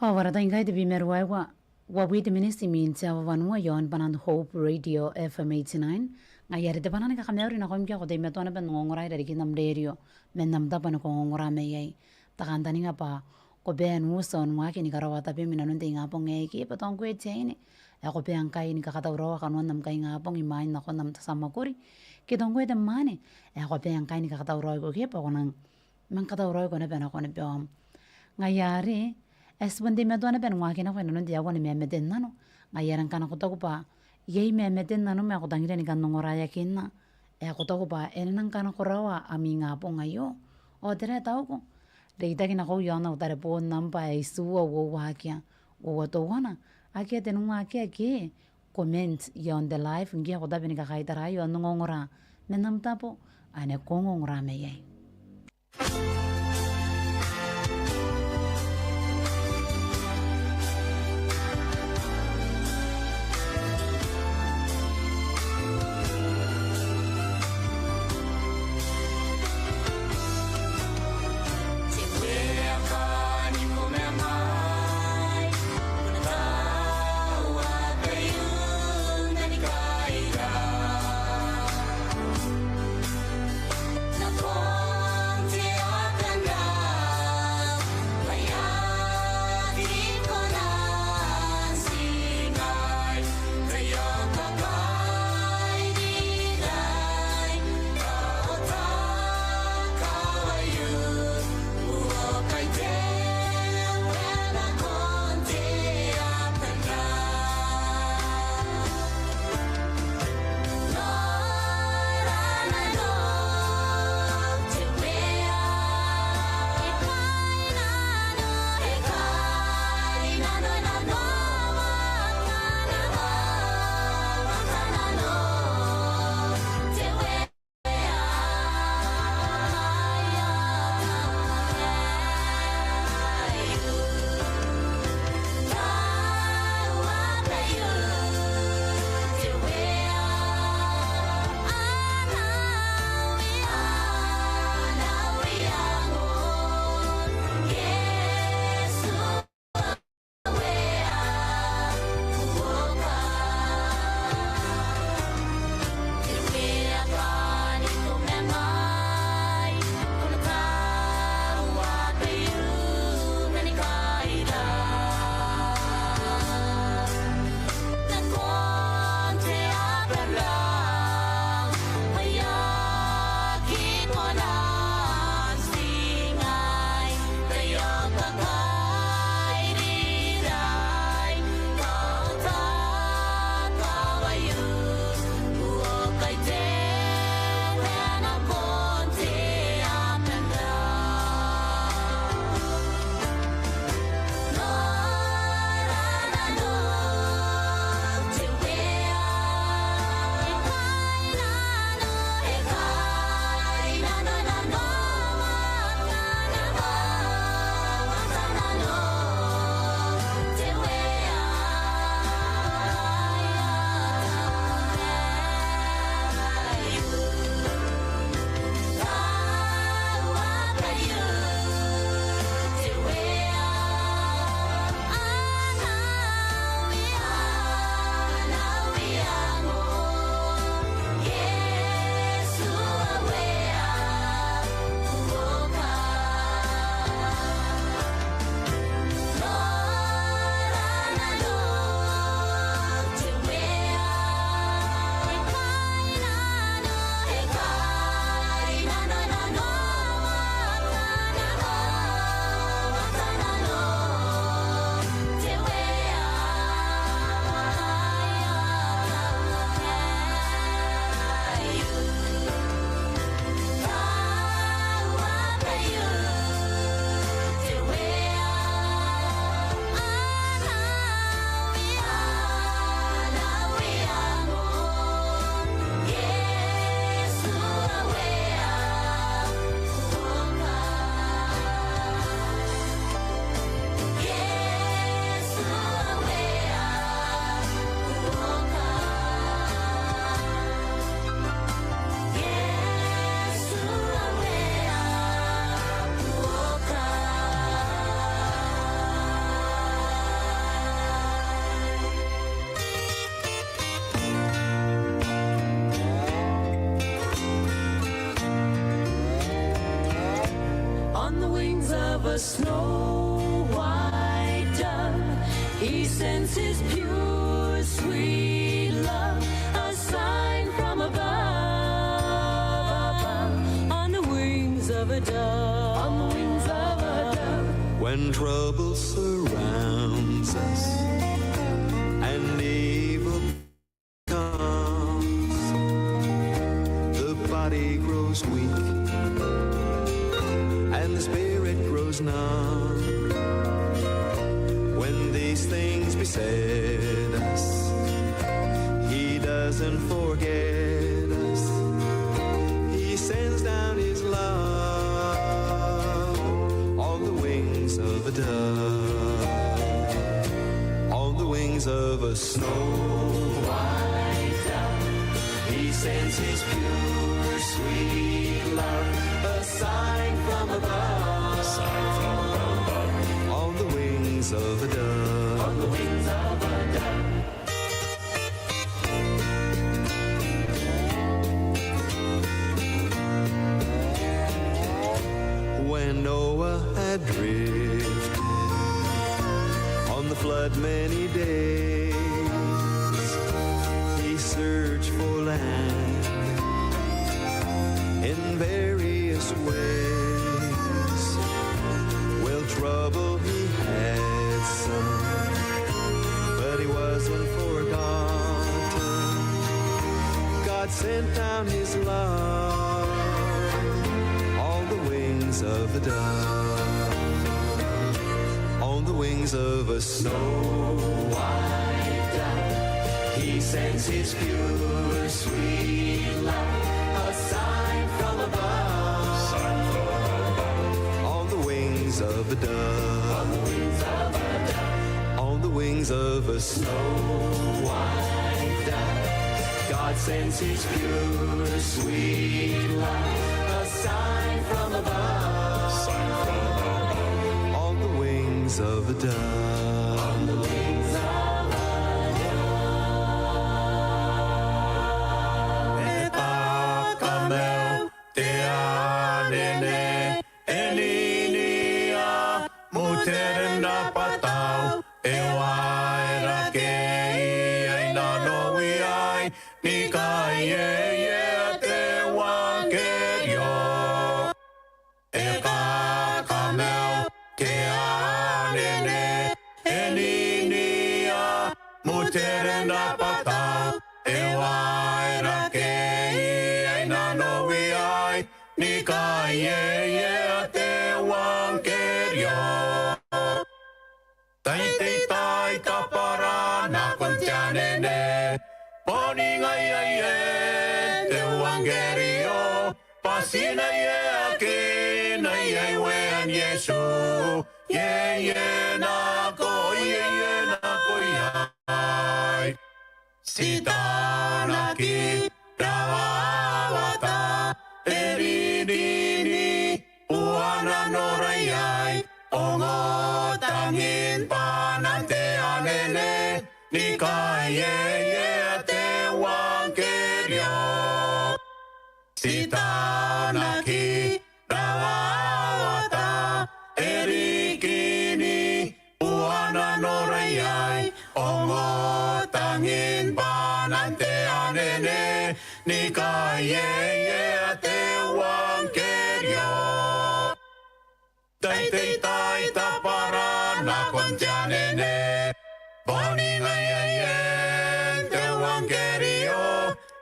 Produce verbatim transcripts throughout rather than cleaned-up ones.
Ao ara tai ngkai te bwi ma ruaiwa, uabwi te miniti imwin te aoa wanua iaon bwanan Hope Radio F M eighty-nine. Ngaia are te bwanaa ni kakamauri nakoim ngke ko teimatoa naba n ongongora i rarikin am rerio man am tabo ane ko ongongora mai iai. Te kantaninga bwa ko bane n uti ao n waaki ni karaoa tabem inanon te ingabong aei ke bwa tao ngkoe te aine ae ko bane ngkai ni kakatauraoa kanoan am kaingabong imwain nakon am tatamwakuri, ke tao ngkoe te mwaane ae ko bane ngkai ni kakatauraoiko ke bwa ko nang manga katauraoiko naba nakon beoam. Ngaia are e a tibwa teimatoa naba ni waaki nako inanon te aoa ni mamate n nano. Ngaia are ngkana ko taku bwa iai mamate n nanom ae ko tangiria ni kan ongoraeakinna, ae ko taku bwa e na nang kanakoraoa am ingabong aio, ao tera ae tauko? Reitaki nakoiu iaon au tareboon nambwa ae itiua uoua akea uoua teuana akea tenua akea ke comment iaon te live ngke ko tabe ni kakaitaraai ao n ongongora man am tabo ane ko ongongora mai iai. A snow white dove, he sends his pure sweet love, a sign from above. On the wings of a dove, on the wings of a dove. When trouble surrounds us and evil comes, the body grows weak, and the spirit grows numb. When these things beset us, he doesn't forget us. He sends down his love on the wings of a dove, on the wings of a snow white dove. He sends his pure sweet love, a sign from above. Sign from above. On the wings of a dove, on the wings of a dove. When Noah had drifted on the flood many days, he searched for land in various ways. Well, trouble he had some, but he wasn't forgotten. God sent down his love on the wings of a dove, on the wings of a snow white dove. He sends his pure sweet love, a sign from above. Sign from above. On the wings of a dove, on the wings of a dove, on the wings of a snow white dove. God sends his pure sweet love, a sign from above. Sign from above. On the wings of a dove, on the wings of a dove. E takamau te anene, e ninia mutere n rabwatau, e waerake iai nanoia, ni kaieie te euangkerio. E kakamau te anene, e ninia mutere n rabwatau, e waerake iai nanoia, ni kaieie te euangkerio. Tai tei tai tabwara nakon te anene, boni ngaia ien te euangkerio, bwa ti na ieaki naiai uean Iesu, ieie nako, ieie nako iai. Ti taonaki rawawata, e rinini uana nora iai, ongo tangin bwanan te anene, ni kaieie te euangkerio. Ti taonaki rawawata, e rinini uana nora iai, ongo tangin bwanan te anene, ni kaieie te euangkerio. Tai tei tai tabwara nakon te anene, boni ngaia ien te euangkerio,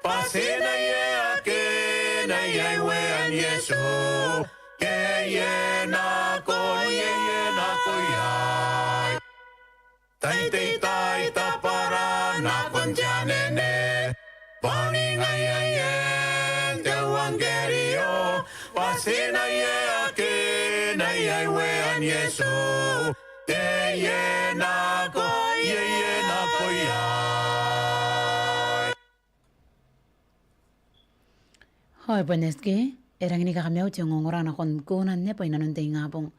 bwa ti na ieaki naiai uean Iesu, ieie nako, ieie nako iai. Tai tei tai tabwara nakon te anene, boni ngaia ien te euangkerio, bwa ti na ieaki naiai uean Iesu, ieie nako, ieie nako iai. Ao e bon eti ke, e rangi ni kakamau te ongongora nakon kona n neba inanon te ingabong.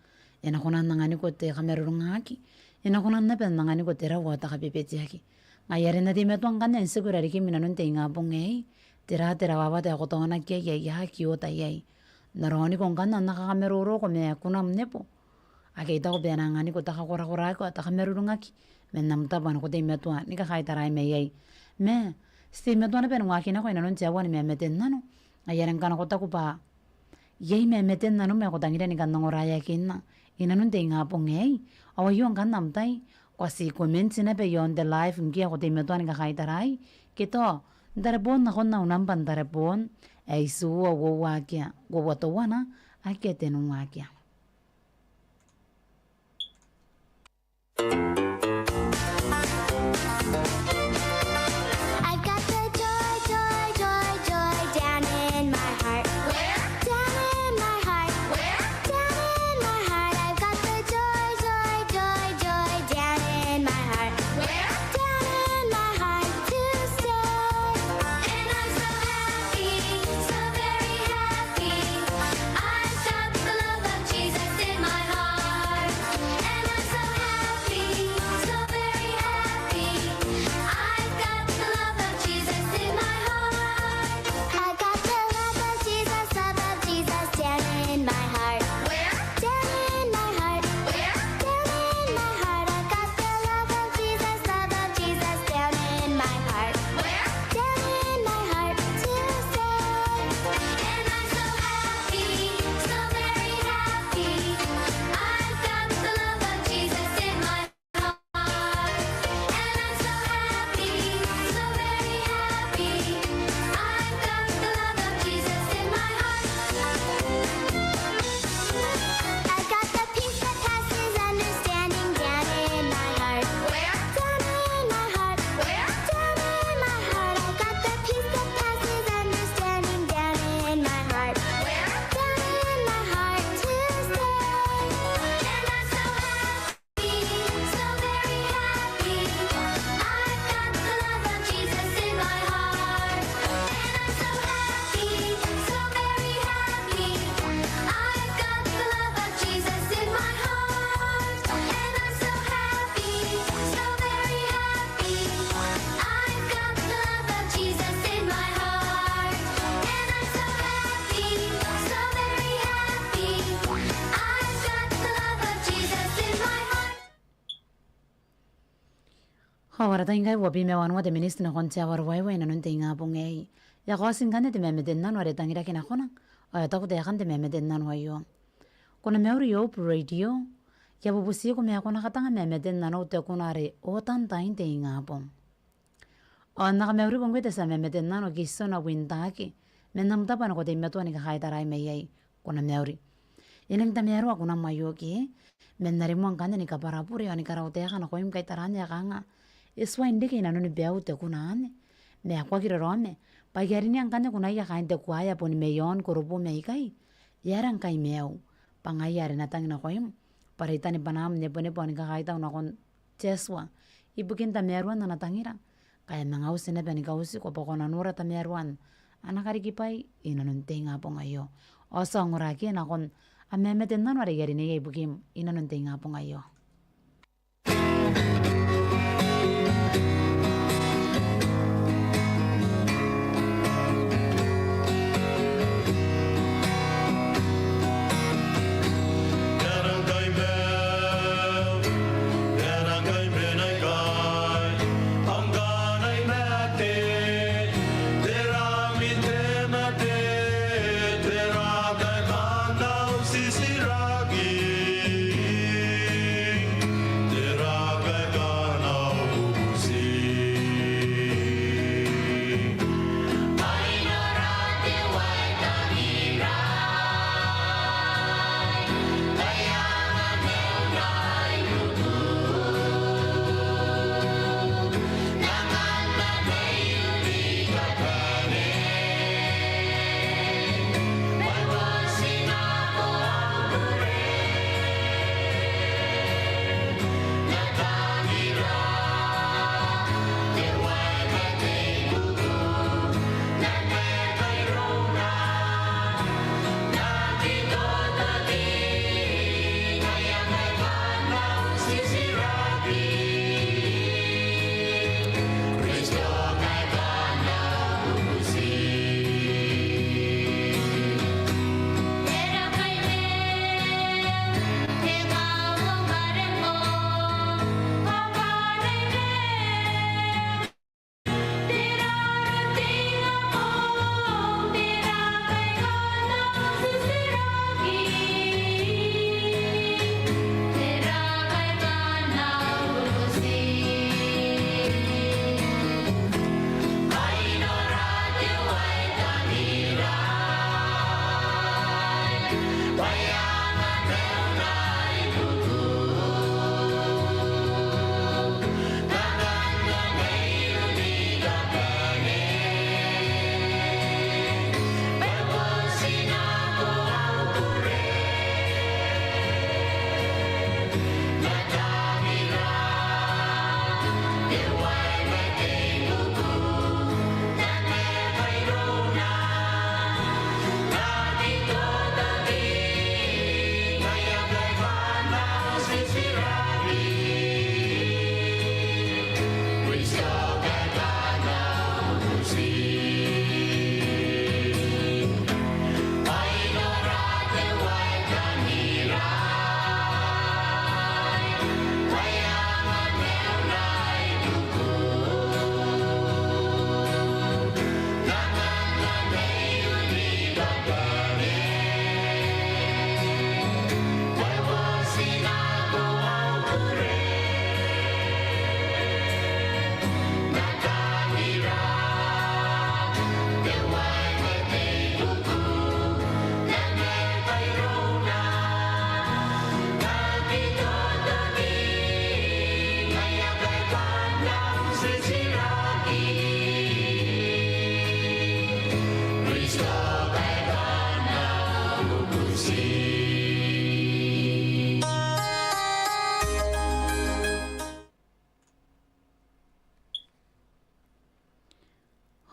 E na kona n anganiko te kamarurungaki, e na kona naba n anganiko te rau ao te kabebeteaki. Ngaia are N na teimatoa ngkanne n tiku i rarikim inanon te ingabong aei, tera te rawawata ae ko taonaki iai ae I aki ota iai. N na raoniko ngkanne n na kakamaroroko ma kunam nebo. Ake I taku bwa e na anganiko te kakorakoraki ao te kamarurungaki man am tabo ane ko teimatoa ni kakaitarai mai iai. Ma ti teimatoa naba ni waaki nako inanon te aua ni mamate n nano, ai are ngkana ko taku bwa iai mamate n nanom ae ko tangiria ni kan ongoraeakinna inanon te ingabong aei, ao aio ngkanne am tai. Ko a ti comment naba iaon te live ngke ko teimatoa ni kakaitarai, ke tao n tareboon nakon au nambwa n tareboon ae itiua uoua akea uoua teuana akea tenua akea. I've got the joy, joy, joy, joy down in my heart. Where? Down in my heart. Where? Down in my heart. I've got the joy, joy, joy, joy down in my heart. Where? Down in my heart to stay. And I'm so happy, so very happy. I've got the love of Jesus in my heart. And I'm so happy, so very happy. I've got the love of Jesus in my heart. I've got the love of Jesus, love of Jesus down in my heart. Where? Down in my heart. Where? Down in my heart. I've got the love of Jesus, love of Jesus down in my heart. Where? Down in my heart to stay. And I'm so happy, so very happy. I've got the love of Jesus in my heart. And I'm so happy, so very happy. I've got the love of Jesus in my heart. I've got the peace that passes understanding down in my heart. Where? Down in my heart. Where? Down in my heart. I've got the peace that passes understanding down in my heart. Where? Down in my heart to stay. And I'm so happy, so very happy. I've got the love of Jesus in my heart. And I'm so happy, so very happy. I've got the love of Jesus in my heart. And I'm so happy, so very happy. I've got the love of Jesus in my heart. And I'm so happy, so very happy. I've got the love of Jesus in my heart. Ao ara tai ngkai uabwi ma wanua te miniti nakon te aoa ruaiwa inanon te ingabong aei. E a kaoti ngkanne te mamate n nano are e tangiraki nakona, ao e taku taekan te mamate n nano aio: Ko na mauri Hope Radio. I a bubutiko ma ko na katanga mamate n nanou tekuna are otan tain te ingabong. Ao N na kamauriko ngkoe te tia mamate n nano Kitiona Wintake, man am tabo ane ko teimatoa ni kakaitarai mai iai. Ko na mauri. E nang tamaroa kunam aio ke, ma N na rimoa ngkanne ni kabwara bure ao ni karau taeka nakoim ngkai taraan ae kanga e tuai n reke inanoni baiu tekuna anne. Ma ko aki raraoma bwa I a rineia ngkanne kunaia kaain te kuaea boni mai aon koroboom aikai. E aera ngkai maiu? Bwa ngaia are N na tang nakoim bwa reitani bwanaam n nebonebo ao ni kakaitau nakon te Atua ibukin tamaroan ana tangira, ngkai e a manga uti naba ni kautiko bwa ko na nora tamaroan ana karikibwai inanon te ingabong aio. Ao ti a ongorakia nakon am mamate n nano are I a rineia ibukim inanon te ingabong aio.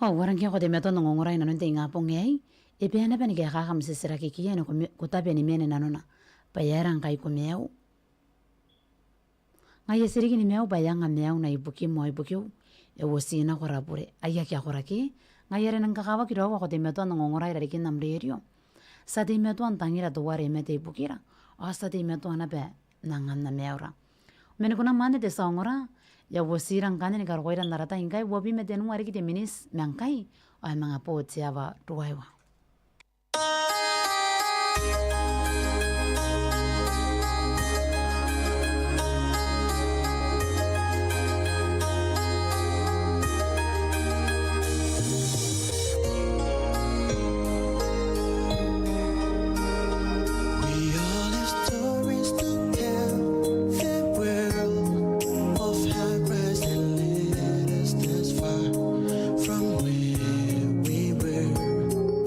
Ao ngkana ko teimatoa n ongongora inanon te ingabong aei, e bane naba ni kaekaaki am titirakiia ni ko me-, ko tabe ni mena inanona. Bwa e aera ngkai ko maiu? Ngaia ti riki ni maiu bwa e anga maiuna ibukim ao ibukiu, e uoti nako ara bure. Ai akea koraki, ngaia are e nang kakawaki raou ao ko teimatoa n ongongora i rarikin am rerio. Ti a teimatoa n tangira teuare e mate ibukira, ao ti a teimatoa naba n anganna maiura. Ma ni kona mwaane te tia ongora, e a uotira ngkanne ni karokoira n ara tai ngkai uabwi ma tenua riki te miniti ma ngkai, ao e manga bo te aoa ruaiwa. We all have stories to tell the world of how Christ led us thus far from where we were.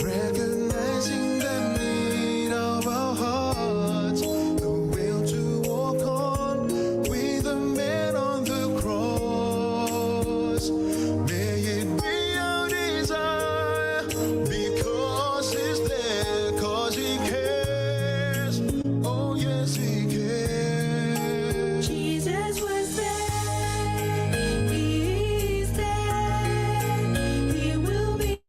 Recognizing the need of our hearts, the will to walk on with the man on the cross. May it be our desire, because he's there, 'cause he cares. Oh, yes, he cares. Jesus was there, he's there, he will be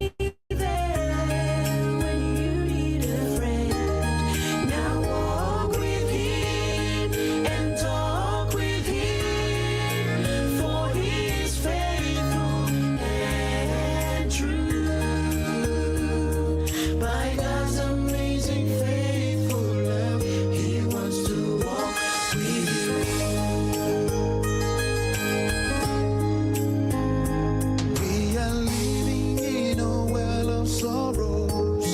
there when you need a friend. Now walk with him and talk with him, for he is faithful and true. By God's amazing faithful love, he wants to walk with you. We are living in a world of sorrows,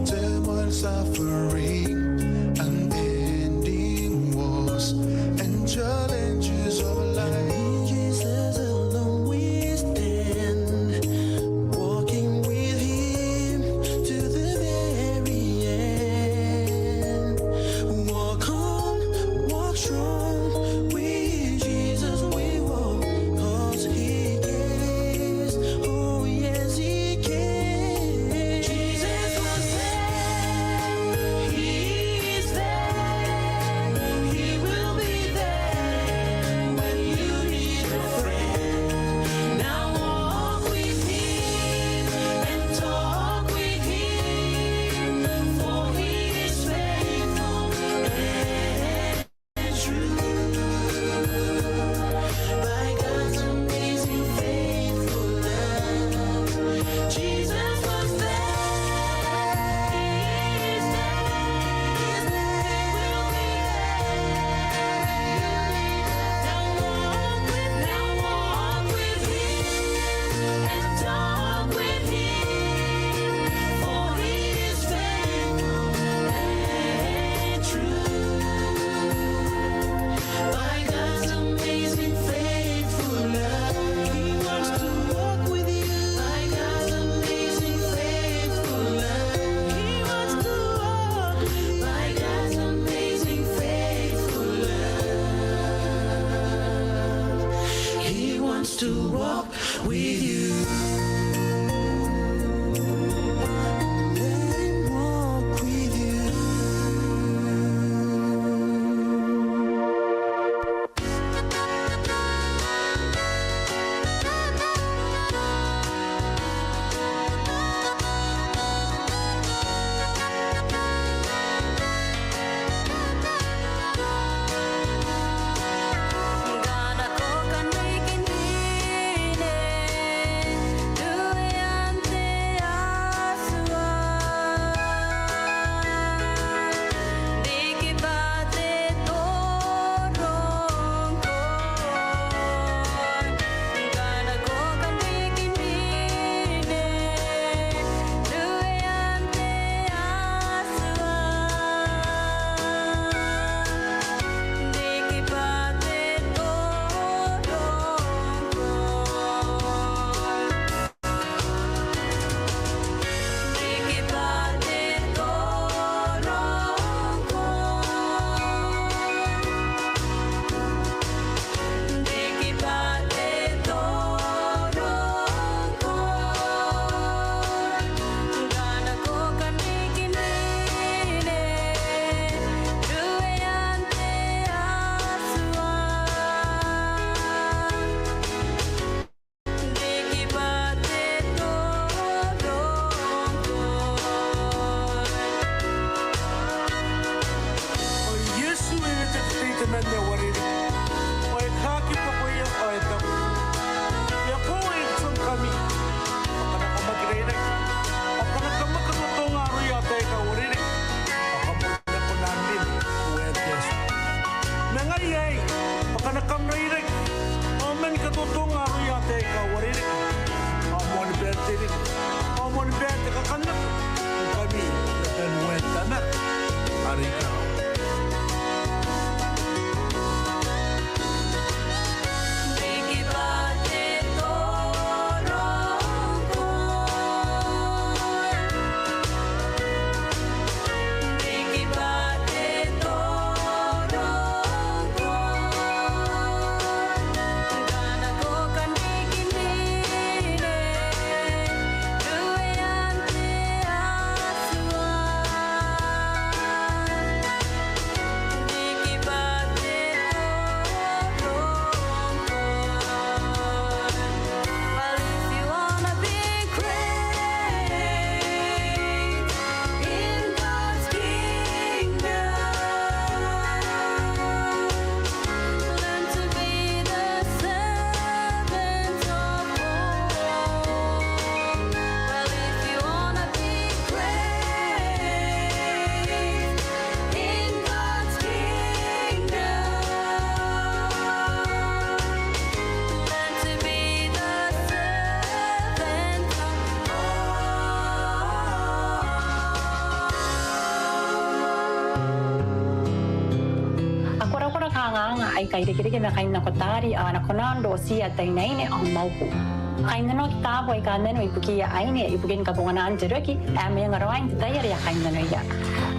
turmoil, suffering, unending wars, and challenges of life. Jesus alone we stand, walking with him to the very end. Walk on, walk strong, with Jesus we walk, 'cause he cares, oh yes, he cares. Jesus was there, he is there, he will be there when you need a friend. Now walk with him and talk with him, for he is faithful and true. By God's amazing faithful love, Jesus was there. He is there. He will be there. Now walk with, now walk with him and talk with him, for he is faithful and true. By God's amazing faithful love, he wants to walk with you. By God's amazing faithful love, he wants to walk with you. By God's amazing faithful love, he wants to walk with you. Let him walk with you. Totonga aroia ataei aika uarereke. Ao moan bae n te reke. Ao moan bae n te kakannato. Ngkami, nanon Tamara are i karawa. A korakora kanganga aika irekereke ma kainnakotaari ao a na kona n rootiia ataeinaine ao mwauku. Kainnanoaki taabo aika a nano ibukiia aine ibukin kabonganaan te roki ae mwenga raoi n te tai are a kainnanoia.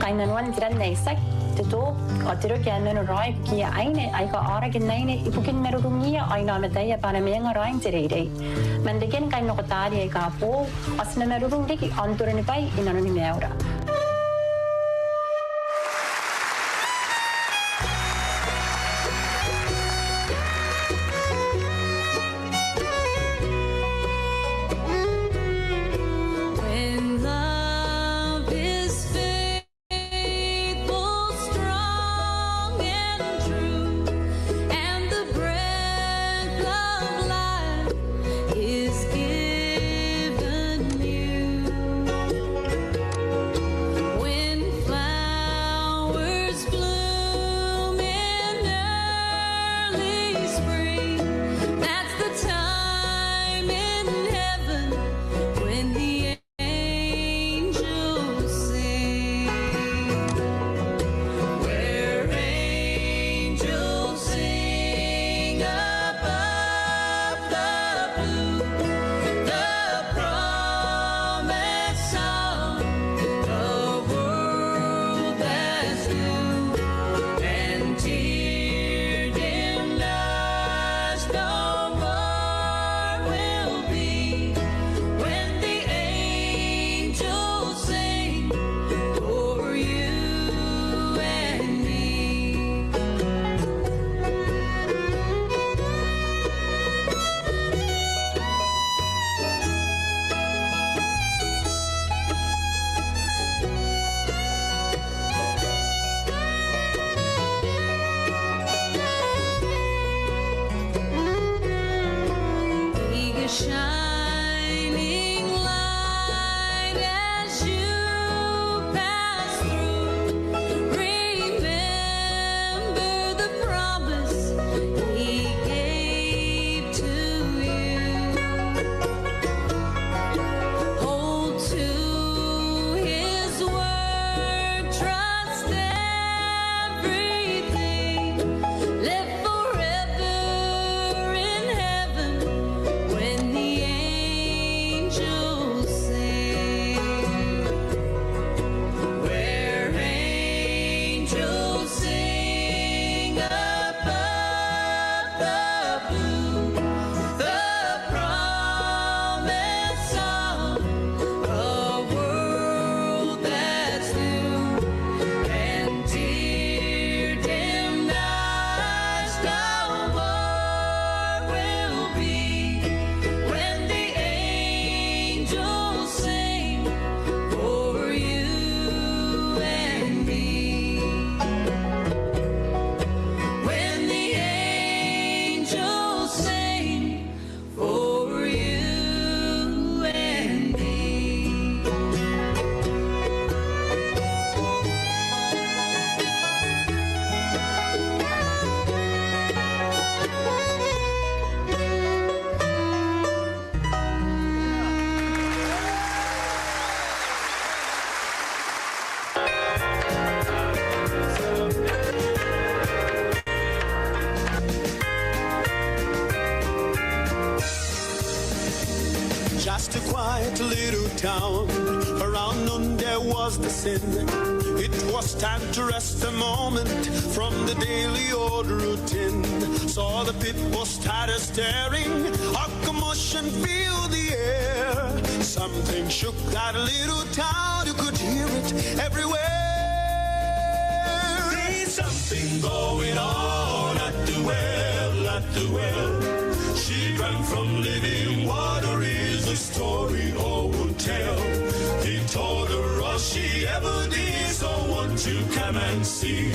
Kainnanoan te ran ae itiaki, te toobu, ao te roki ae nano raoi ibukiia aine aika a aoraki n aine ibukin marurungiia ao inaomataia bwa a na mwenga raoi n te reirei. Man reken kainnakotaari aika boou, ao ti na marurung riki ao n toronibwai i nanoni maiura. When love is faithful, strong, and true, and the breath of life is given you. When flowers bloom in early spring, that's the time in heaven when the angels sing, where angels sing above the blue, the promise of a world that's new, and tear-dimmed eyes no more will be when the angels sing for you and me. Be a shining light as you pass through. Remember the promise he gave to you. Hold to his word, trust everything. Live forever in heaven when the Just a quiet little town. Around noon there was the sin. It was time to rest a moment from the daily old routine. Saw the people started staring. A commotion filled the air. Something shook that little town. You could hear it everywhere. There's something going on at the well, at the well. She drank from living water is the story all will tell. He told her all she ever did, so won't you come and see?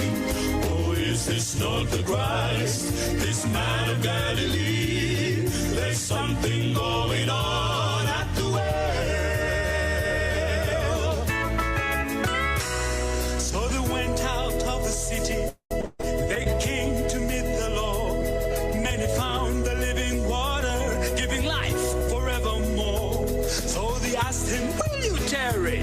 Oh, is this not the Christ, this man of Galilee? There's something going on at the well. So they went out of the city. They came to meet the Lord. Many found the living water, giving life forevermore. So they asked him, "Will you tarry?"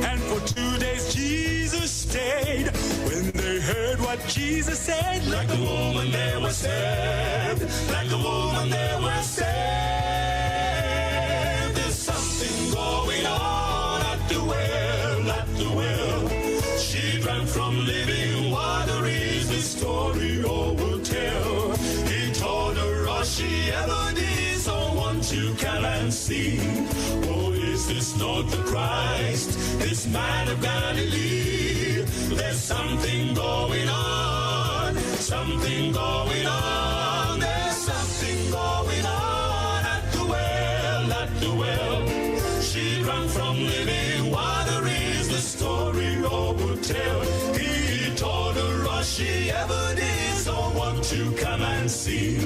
And for two days Jesus stayed. When they heard what Jesus said, like a woman they were saved. Like a woman they were saved. There's something going on at the well, at the well. She drank from living water is the story all will tell. He told her all she ever did, so won't you come and see? Oh, is this not the Christ, this man of Galilee? There's something going on, something going on. There's something going on at the well, at the well. She drank from living water is the story all will tell. He told her all she ever did, so won't you come and see?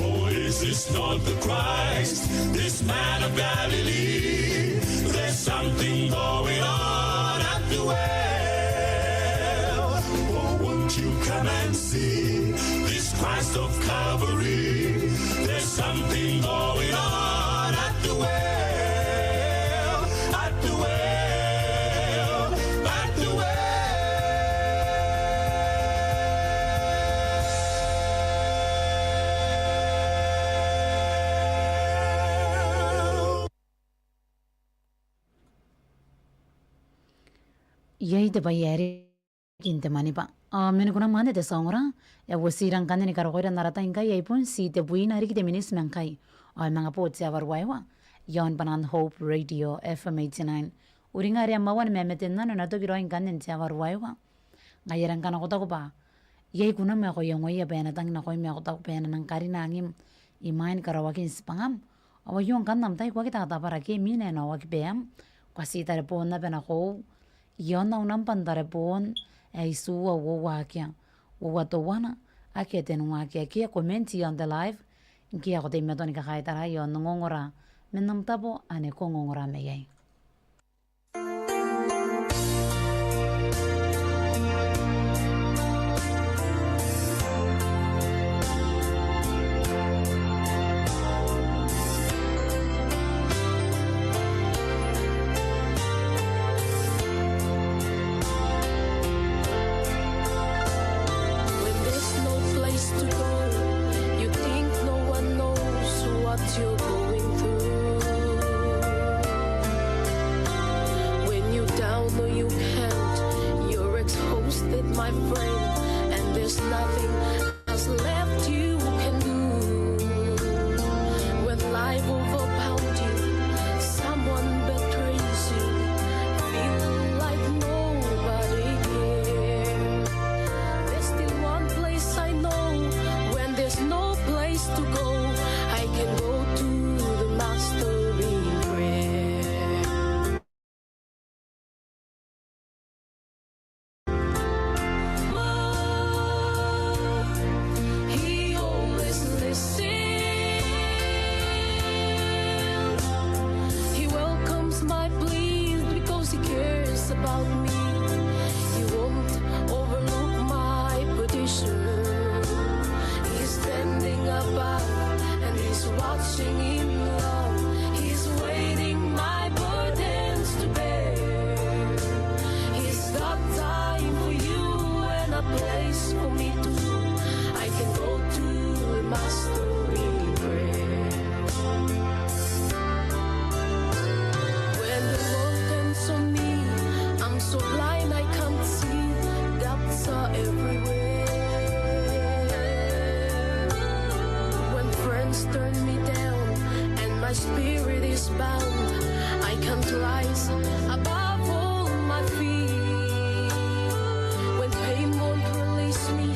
Oh, is this not the Christ, this man of Galilee? There's something going on at the well. Oh, won't you come and see this Christ of Calvary? There's something going on at the well, at the well, at the well. Iai te bwai ae riki n te Maneaba. Ao man kunam anne te tia ongora, e a uoti ira ngkanne ni karokoira n ara tai ngkai, ai bon ti tebwina riki te miniti ma ngkai ao e manga bo te aoa ruaiwa iaon bwanaan Hope Radio F M eighty-nine. Uringa are e a maua ni mamaten nano e na toki raoi ngkanne n te aoa ruaiwa. Ngaia are ngkana ko taku bwa iai kunam ae ko iangoia bwa e na tang nakoim ao ko taku bwa e na nang karina angim imwain karaoakin tibwangam, ao aio ngkanne am tai, ko aki tatabara ke mwiina e na oki bwa am, ko a ti tarebon naba nakoiu iaon au nambwa n tarebon ae itiua uoua akea uoua teuana akea tenua akea, ke comment iaon te live ngke ko teimatoa ni kakaitara iaon ongongora man am tabo ane ko ongongora mai iai. When there's no place to go, you think no one knows what you're going through. When you're down or you can't, you're exhausted, my friend, and there's nothing else left you can do. When life overwhelmed you, someone betrays you, feel like nobody cares. There's still one place I know, when there's no place to go, I can go to the Master in prayer. Spirit is bound, I can't rise above all my fears. When pain won't release me,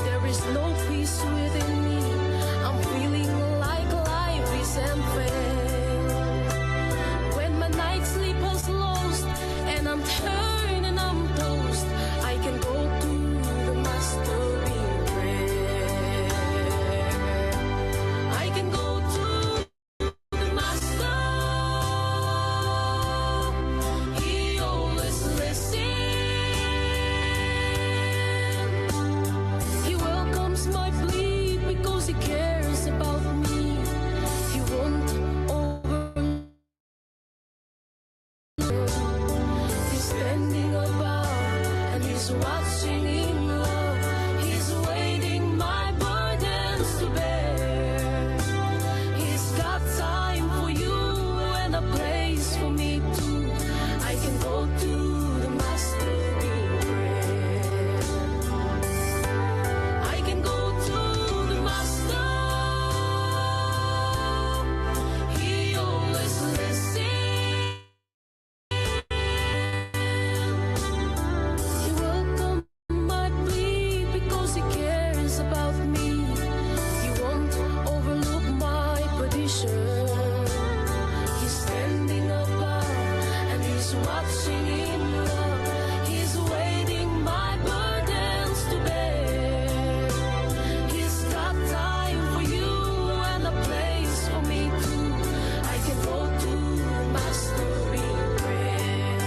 there is no peace within me. I'm feeling like life is unfair. When my night sleep is lost and I'm turned and I'm tossed, I can go to the Master in prayer. I can go to the Master, he always listens. He welcomes my plea because he cares about me. He won't over- He's standing above and he's watching in love. He's waiting my burdens to bear. He's got time for you and a place for me too. I can go to the Master in prayer. I can go to the Master. He always listens. He welcomes my plea because he cares about me. He won't overlook my petition. He's standing above and he's watching in love. He's waiting my burdens to bear. He's got time for you and a place for me too. I can go to Master in prayer.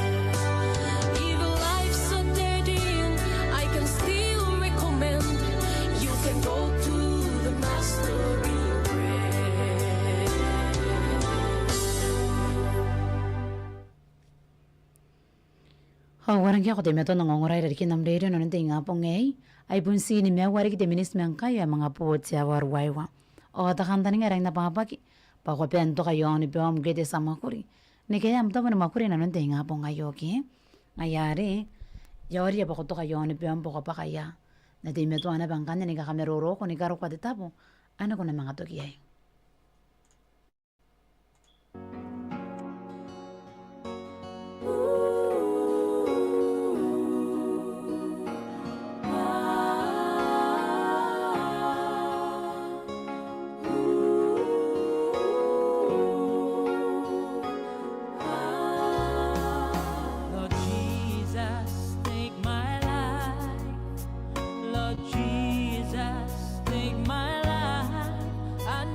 Even life's a dead end, I can still recommend. You can go to the Master in prayer. Ao warangia ko te matoa n ongora irarikin am rerio inanon te ingabong aei. Ai bon ti nimaua riki te miniti ma ngkai ae manga boo te aoa ruaiwa. Ao te kantaninga ae rangi n abwabwaki bwa ko a bane n toka i aon ibeom ke te tia mwakuri ni kaea am tabo ni mwakuri inanon te ingabong aio ke. Ngaia are I a oria bwa ko toka i aon ibeom bwa ko bwaka ia. N na teimatoa naba ngkanne ni kakamaroroko ni karokoa te tabo ane ko na manga toki iai. Lord Jesus, take my life. Lord Jesus, take my life. I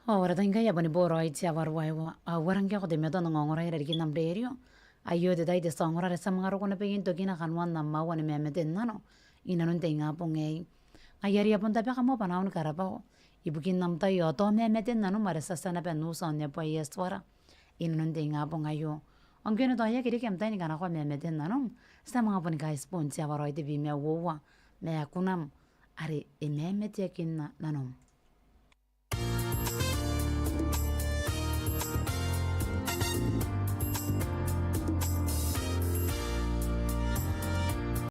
Ao ara tai ngkai a boni boraoi te aoa ruaiwa, ao a rang ngkai ko teimatoa n ongora irarikin am rerio. Aio te tai te tia ongora are ti a manga roko naba iai n tokina kanoan am aoa ni mamate n nano inanon te ingabong aei. Ngaia are a bon tabeka moa bwanaau ni karabao ibukin am tai ao tao mamate n nanom are ti a tia naba n uti ao n neboa aia tuara inanon te ingabong aio. Ao ngke e na tao e aki reke am tai ni kanakoa mamate n nanom, ti a manga boni kaitibo n te aoa ruaiwa tebwi ma uoua, ma kunam are e mamateakinna nanom.